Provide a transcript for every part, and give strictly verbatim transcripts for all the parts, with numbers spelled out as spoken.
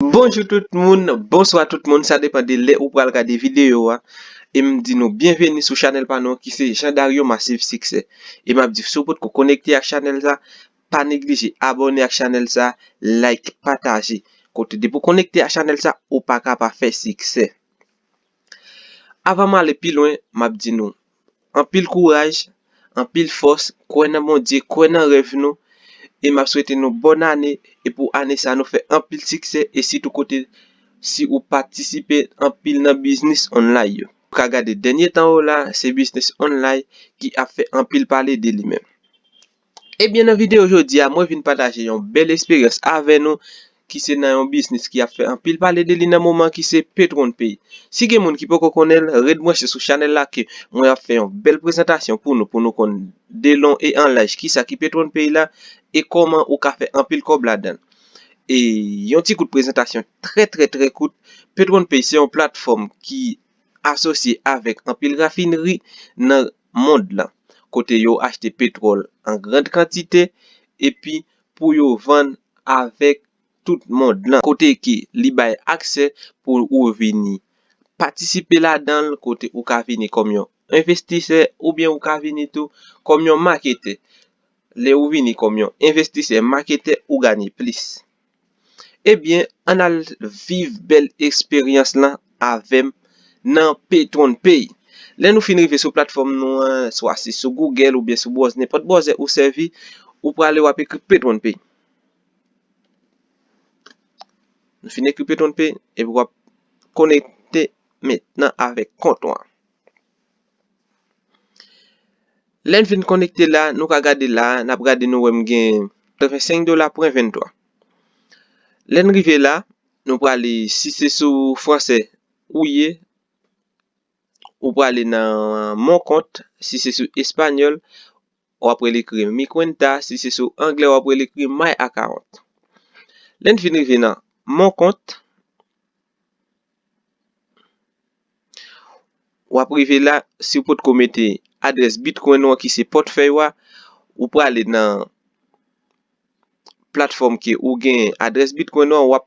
Bonjou tout moun, bonswa tout moun, sa depann de lè ou pral gade videyo a. E m di nou byenveni sou chanèl pa nou ki se Jean Dario Massive Succès. E m ap di si w potko konekte ak chanèl sa, pa neglije abòne ak chanèl sa, like, pataje. Kote depi w konekte ak chanèl sa, ou pa ka pa fè siksè. Avan m ale pi lwen, m ap di nou anpil kouraj, anpil fòs, kwè nan Bondye, kwè nan rèv nou, e m ap swete nou bòn ane, e pou ane sa nou fè anpil siksè, e sitou kote si ou patisipe anpil nan biznis online yo. Ou ka gade dènye tan yo la, se biznis online ki ap fè anpil pale de li menm. Ebyen, nan videyo jodi a, mwen vin pataje yon bèl esperyans avè nou, ki se nan yon biznis ki ap fè anpil pale de li nan moman, ki se Petronpay. Si gen moun ki poko konnen l, ret branche sou chanèl la ke mwen ap fè yon bèl prezantasyon pou nou, pou nou konn de lon e an laj kisa ki Petronpay la e kòman ou ka fè anpil kòb ladan l. E yon ti kout prezantasyon trè, trè, trè kout. Petronpay se yon platfòm ki asosye avèk anpil rafinri nan mond lan, kote yo achte petwòl an grann kantite epi pou yo vann avèk tout mond lan, kote ke li bay aksè pou ou vini patisipe ladan l, kote ou ka vini kòm yon envestisè oubyen ou ka vini tou kòm yon maketè. Lè ou vini kòm yon envestisè maketè, ou ganye plis. Ebyen, ann al viv bèl eksperyans lan avè m nan Petronpay. Lè nou fin rive sou platfòm nou an, swa se sou Google oubyen sou browser, nenpòt browser ou sèvi, ou prale w ap ekri Petronpay. Nou fin ekri Petronpay, epi w ap konekte mentnan avèk kont ou an. Lè n fin konekte la, nou ka gade la, n ap gade nou wè m gen katrevensenk dola pwen venntwa. Lè n rive la, nou prale, si se sou fransè ou ye, ou prale nan Mon Compte, si se sou espanyòl, w ap rele ekri Mi Cuenta, si se sou anglè, w ap rele ekri My Account. Lè n fin rive nan Mon Compte, w ap rive la, si w potko mete adrès Bitcoin ou an ki se pòtfèy ou a, ou prale nan platfòm ke ou gen adrès Bitcoin ou an, w ap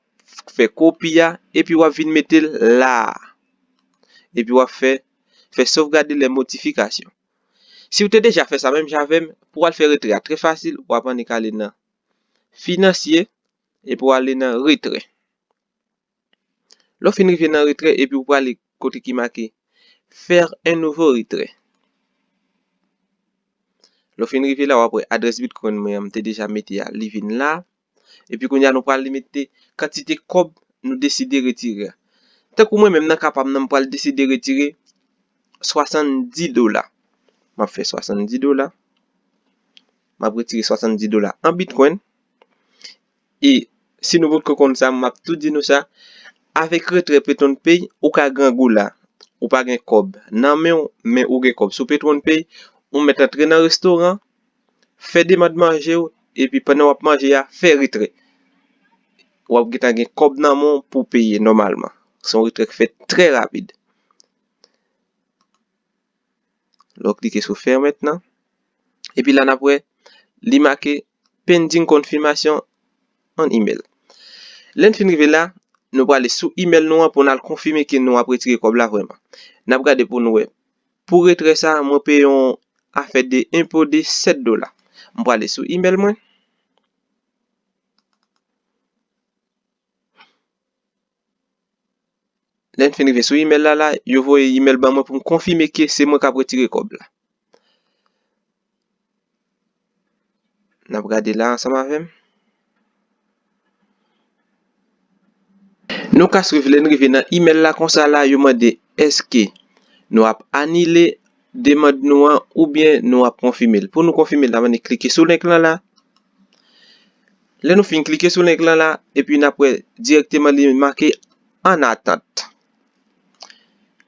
fè kopi a, epi w ap vin mete l la a. Epi w ap fè, fè sauvegarder les modifications. Si w te deja fè sa menm jan avè m, pou w al fè retrè a trè fasil, w ap annik ale nan finansye, epi w ale nan retrè. Lè w fin rive nan retrè, epi w prale kote ki make faire un nouveau retrait. Lè w fin rive la, w ap wè adrès Bitcoin mwen an, m te deja mete a, li vin la. Epi kounye a, nou pral mete kantite kòb nou deside retire a. Tankou mwen menm nan ka pa m nan, m pral deside retire swasanndis dola. M ap fè swasanndis dola. M ap retire swasanndis dola an Bitcoin. E si nou potko konn sa, m ap tou di nou sa, avèk retrè Petronpay, ou ka grangou la. Ou pa gen kòb nan men w, men ou gen kòb sou Petronpay, ou mèt antre nan restoran, fè demann manje w, epi pandan w ap manje a, fè retrè. W ap gentan gen kòb nan men w pou w peye nòmalman. Se yon retrè k fèt trè rapid. Lè w klike sou fè mentnan. Epi la n ap wè li make pending confirmation on email. Lè n fin rive la, nou prale sou email nou an pou n al konfime ke nou ap retire kòb la vrèman. N ap gade pou nou wè. Pou retrè sa, mwen peye yon afè de enpo de sèt dola. M prale sou email mwen. Lè n fin rive sou email la, la, yo voye email ban mwen pou m konfime ke se mwen k ap retire kòb la. N ap gade la ansanm avè m. Nou ka swiv lè n rive nan email la konsa la, yo mande èske nou ap anile demann nou an oubyen nou ap konfime l. Pou nou konfime l, n ap annik klike sou link lan la. Lè nou fin klike sou link lan la, epi n ap wè dirèkteman li make en attente.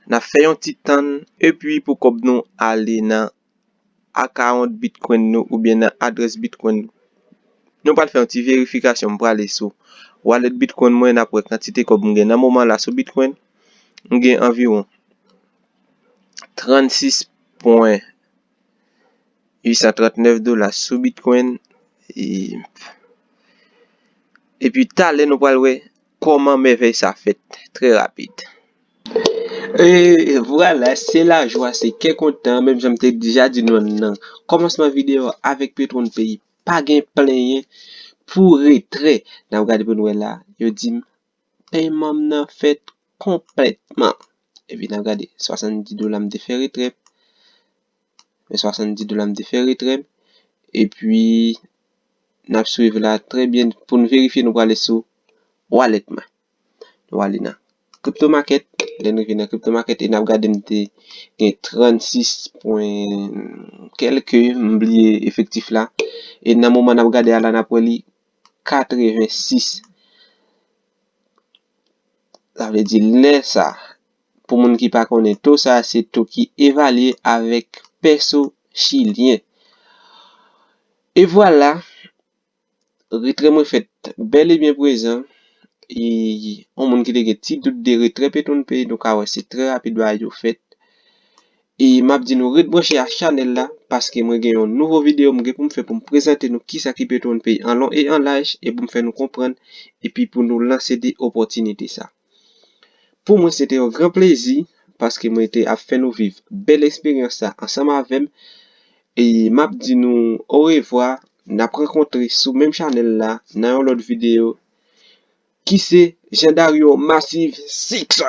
N ap fè yon ti tann, epi pou kòb nou ale nan account Bitcoin nou oubyen nan adrès Bitcoin nou. Nou pral fè yon ti verifikasyon, m prale sou wallet Bitcoin mwen, n ap wè kantite kòb m gen nan moman la sou Bitcoin. M gen anviwon trannsis pwen uit san trannèf dola sou Bitcoin. E, epi talè nou pral wè kòman mèvèy sa fèt trè rapid. E vwala, se lajwa, se kè kontan, menm jan m te deja di nou nan kòmansman videyo a, avèk PetronPay, pa gen plenyen pou retrè. N ap gade pou n wè la, yo di m pèyman m nan fèt konplètman. Epi n ap gade, swasanndis dola m te fè retrè. Men swasanndis dola m te fè retrè. Epi n ap swiv la trè byen pou n verifye, nou prale sou wallet mwen. Nou ale nan crypto market, lè n rive nan crypto market e n ap gade m te gen trannsis pwen kèlke, m bliye efektif la. E nan moman n ap gade a la, n ap wè li katrevensis. Sa vle di lè sa, pou moun ki pa konnen, to sa se to ki evalye avèk pèso chilyen. E vwala, retrè mwen fèt bèl e byen prezan. E yon moun ki te gen ti dout de retrè PetronPay, nou ka wè se trè rapid bagay yo fèt. E m ap di nou ret branche ak chanèl la, paske mwen gen yon nouvo videyo m gen pou m fè pou m prezante nou kisa ki PetronPay an lon e an laj, e pou m fè nou konprann, epi pou nou lanse de opòtinite sa. Pou mwen, se te yon gran plezi, paske mwen te ap fè nou viv bèl eksperyans sa ansanm avè m. E m ap di nou orevwa, n ap rankontre sou menm chanèl la nan yon lòt videyo, ki se Jean Dario Massive Six.